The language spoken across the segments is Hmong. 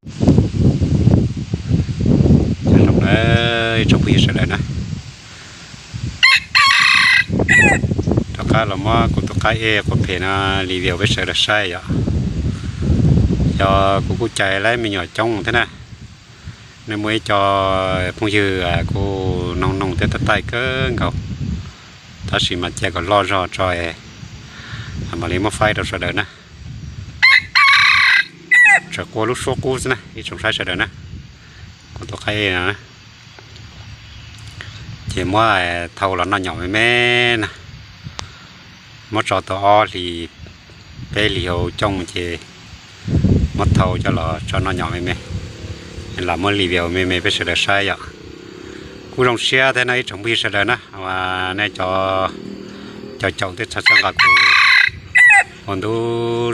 Zoo na, ib tsoom phooj ywg sawv daws na, rov qab los muab kuv tus qaib ej quav phem no review peb sawv daws saib yom. Yog kuv kuj cais lawv me nyuam coob thiab na. Nej muaj ib co phooj ywg kuj noog noog thiab tab taij kawg nkaus, tab sis mas cia kom loj zog tso es mam li muab faib rau sawv daws na. Tseem quaj lub suab qub xwb na ib tsoom saib sawv daws na. Kuv tus qaib no ces muab thau los noj nyom me me na. Muab tso tau ob hlis peb hlis hauv cooj ces muab thau coj los tso noj nyom me me, los muab review me me peb sawv daws saib yom. Kuj zoo siab thiab no ib tsoom phooj ywg sawv daws na, nej cov caum caum thiab txhawb nqa kuv ua ntu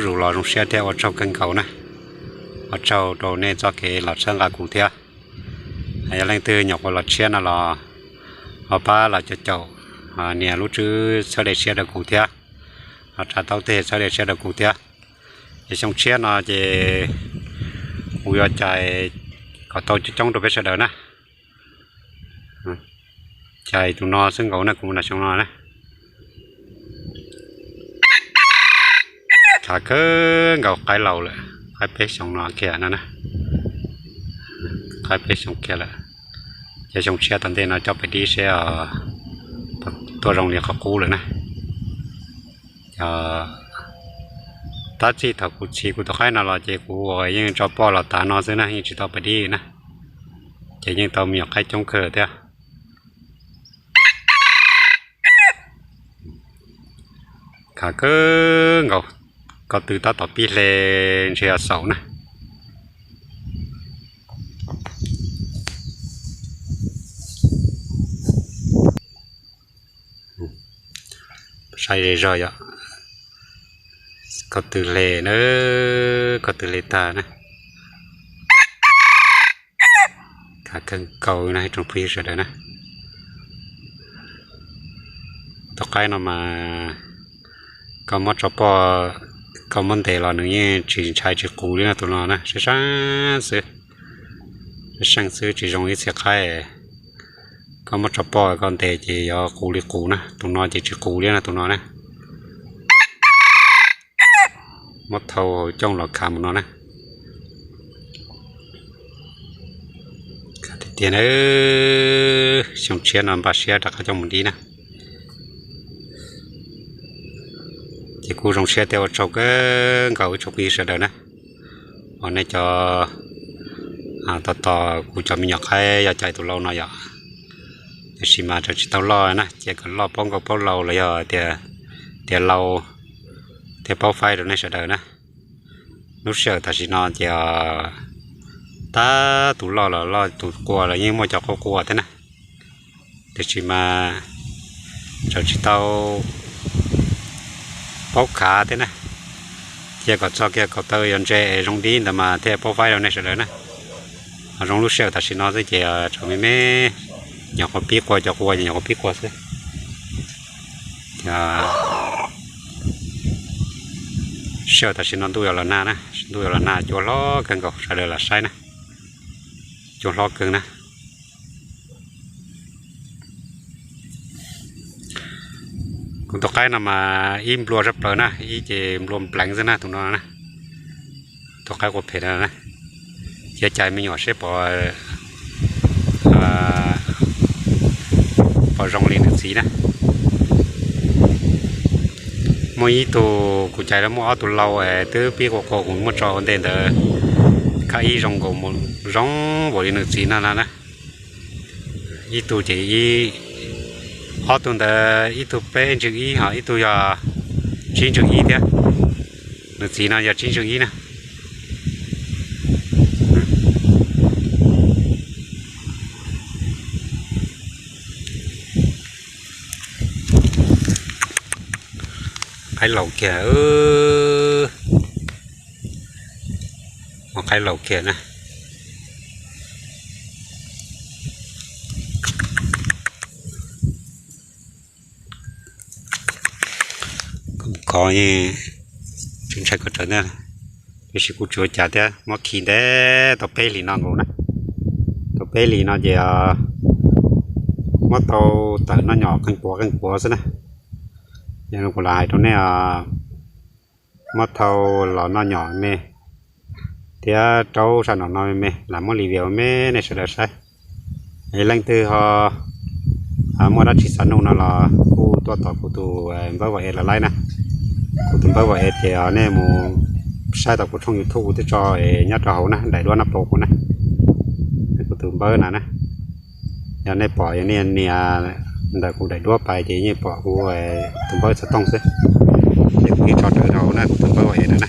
zus los zoo siab thiab ua tsaug kawg nkaus na. Ua tsaug rau nej txoj kev los txhawb nqa kuv thiab. Yog leej twg nyuam qhuav los tshiab no los ho pab los caum caum nias lub tswb txhawb dej siab rau kuv thiab, ho tsa taub teg txhawb dej siab rau kuv thiab. Ces xyoo tshiab no ces kuv yuav cais kom tau coob coob rau peb sawv daws na. Cais tus no xwb nkaus na, kuv mus nram xyoo no na. Khav kawg nkaus, qaib laus lawm, qaib peb xyoo no kiag no na. Qaib peb xyoo kiag lawm, ces xyoo tshiab tom ntej no coj pais dib seb tuaj zoo li qhov qub lawm na. Tab txij thaum kuv txhiv kuv tus qaib no los ces kuv yeej tso poj los tav no xwb na, yeej tsis tau pais dib na. Ces yeej tau me nyuam qaib coob kawg thiab. Khav kawg nkaus, ko tw tab tom pib hle ntshe yog xaum na. Saib ze zog yom, ko tw hle na, ko tw hle tag na. Khav kawg nkaus no ib tsoom phooj ywg sawv daws na. Tus qaib no mas koj muab tso poj, koj muab ntes los nws yeej tsis ntshai tsis qus li no, tus no na, sab seeb xwb, sab seeb xwb tsis zoo ib txhia qaib. Koj muab tso poj koj ntes ces yuav qus li qus na, tus no ces tsis qus li no, tus no na. Muab thau hauv cooj los khav mus no na. Tiag tiag na, xyoo tshiab no npaj siab rov qab coj mus dib na. Ces kuj zoo siab thiab ua tsaug kawg nkaus ib tsoom phooj ywg sawv daws na, uas nej cov tos tos kuv cov me nyuam qaib yog cais tus lau no yom. Tiam sis mas tseem tsis tau loj na, cia kom loj paub nkauj paub lau los yog tias, tias lau thiaj paub faib rau nej sawv daws na. Lub sij hawm tam sim no ces tab tus loj los loj, tus qua los yeej muaj cov qua qua thiab na. Tiam sis mas tseem tsis tau paub khav thiab na. Cia kom txog kiag kaum taw yog ntse es zoo dib ntawd mas thiaj paub faib rau nej sawv daws na. Ho zoo lub sij hawm tam sim no xwb ces tseem me me, nyuam qhuav pib qua cov qua, nyuam qhuav pib qua xwb. Sij hawm tam sim no ntuj yuav los nag na, ntuj yuav los nag, cua hlob kawg nkaus, sawv daws los saib na, cua hlob kawg na. Kuv tus qaib no mas ib nplua zaj plaws na, ib ces nplua npleev xwb na tus no na. Tus qaib qua phem no na, cia cais me nyuam seb pom, pom zoo li nws txiv na. Muaj ib tug kuv cais los muaj ob tug lau es twb pib qua qua, kuv muab tso ua ntej ntawd, khab ib zoo nkaus, zoo npaum li nws txiv no na. Ib tug ces ib, ob tug ntawd ib tug peb ntsws ib, ho ib tug yog tsib ntsws ib thiab. Nws txiv no yog tsib ntsws ib na. Qaib laus kiag, qaib laus kiag na. Khov, ntshai koj tsawv ntag. Tiam sis kuv tsis ua cas thiab, muab khi ntev tau peb hlis no nkaus na. Tau peb hlis no ces muab tau tawm noj nyom qeej puav qeej puav xwb na. Yog li kuv lam hais rau nej, muab thau los noj nyom me thiab raub sab nraum no me me, lam muab li vias me nej sawv daws saib. Es leej twg ho muaj dab tsi xav nug no los kuj tuaj tom kuv tus npawb Vam Es los laib na. Kuv tus npawb Vam Es ces nej mus saib tom kuv tshooj YouTube kuv twb tso nyob rau hauv na, daim duab no pom kuv na. Kuv tus npawb na na, yog nej pom yog nej nias ntawm kuv daim duab pais ces yeej pom kuv tus npawb xov tooj xwb. Ces kuv yeej tso rau hauv na, kuv tus npawb Vam Es na na.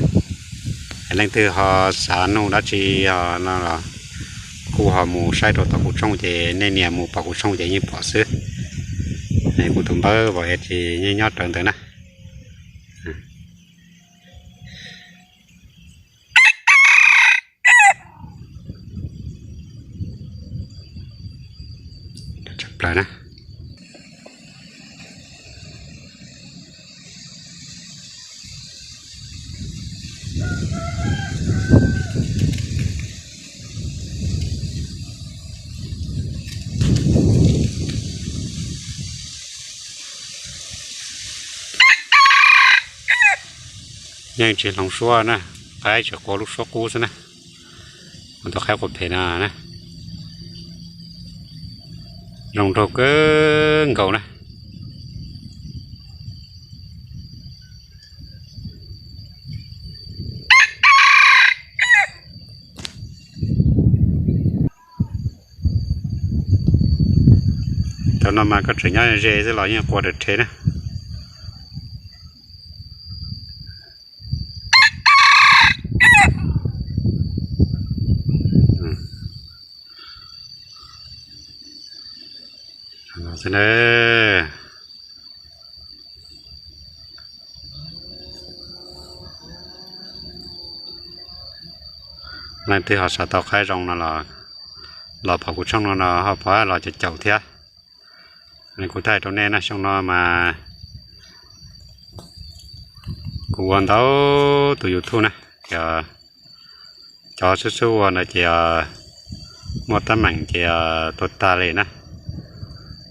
Es leej twg ho xav nug dab tsi ho no los kuj ho mus saib rau tom kuv tshooj ces nej nias mus pom kuv tshooj ces yeej pom xwb. Kuv tus npawb Vam Es ces yeej nyob rawv ntawd na. Tshaj plaws na. Yeej tsis hloov suab na, qaib tsis qua lub suab qub xwb na. Tus qaib qua phem no na, zoo nraug kawg nkaus na. Thaum no mas koj tseem nyob ze xwb los yeej qua raws rhe na. Leej twg ho xav tau qaib zoo no los, los pom kuv tshooj no no ho pom los caum caum thiab. Kuv thaij rau nej na, xyoo no mas kuv ua ntau tus YouTube na, ces cov xub xub ua ntawd ces muaj teeb meem ces tuag tag li na.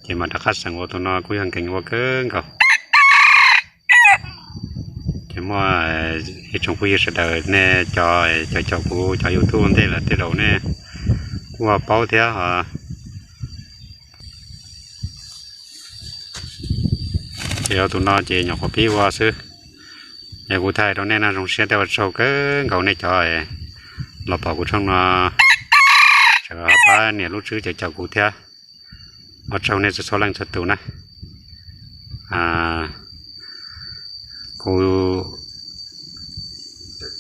Ces mas rov qab xeem ua tus no kuj yog nkees ua kawg nkaus. Ces muaj ib tsoom phooj ywg sawv daws nej cov caum caum kuv cov YouTube ntej lawm tej zaum nej kuj ho paub thiab os. Ces tus no ces nyuam qhuav pib ua xwb. Es kuv thaij rau nej no, zoo siab thiab ua tsaug kawg nkaus nej cov los pom kuv tshooj no, tseem pab nias lub tswb caum caum kuv thiab. Ua tsaug nej txhua txhua leej txhua tus na. Kuv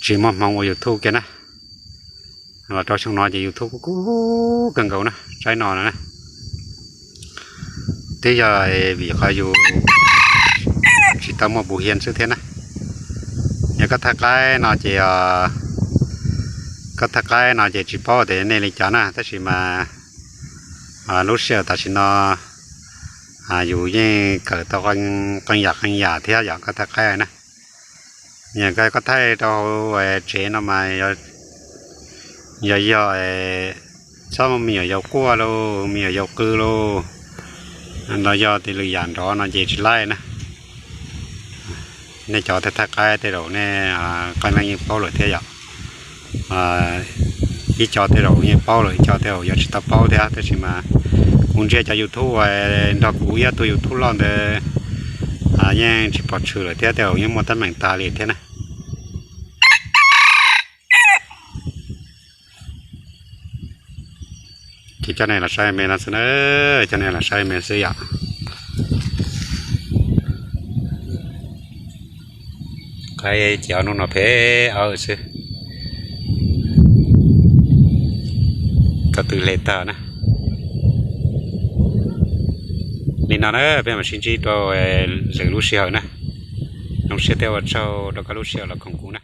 tsis muaj hmoo ua YouTube kiag na. Los rau xyoo no ces YouTube kuj kub kawg nkaus na, tsaib no na. Twb yog vim qhov yus tsis tau muaj puv hias xwb thiab na. Yog koj thaij qaib no ces, koj thaij qaib no ces tsis paub tias nej li cas na, tab sis mas lub sij hawm tam sim no yus yeej kawm tau qee yam qee yam thiab yom, koj thaij qaib na. Yog koj thaij rau hauv tsev no mas yog, yog txhob muaj me nyuam yaus quaj lauj, me nyuam yaus qw lauj, los yog tej lwm yam nrov no ces tsis laij na. Nej cov thaij thaij qaib tej zaum nej qee leej yeej paub lawm thiab yom. Ib co tej zaum yeej paub lawm, ib co tej zaum yuav tsis tau paub thiab, tab sis mas kuv ntsia cov YouTube uas nrog kuv ib tug YouTube loj ntawd yeej tsis pom tshwm lawm thiab, tej zaum yeej muaj teeb meem tag li thiab na. Ces coj nej los saib me no xwb na, coj nej los saib me xwb yom. Qaib ces ob hnub no phem awb xwb, ko tw hle tag na. Li no na, peb mam sib ntsib rau lwm lub sij hawm na. Zoo siab thiab ua tsaug rau koj lub sij hawm los koom kuv na.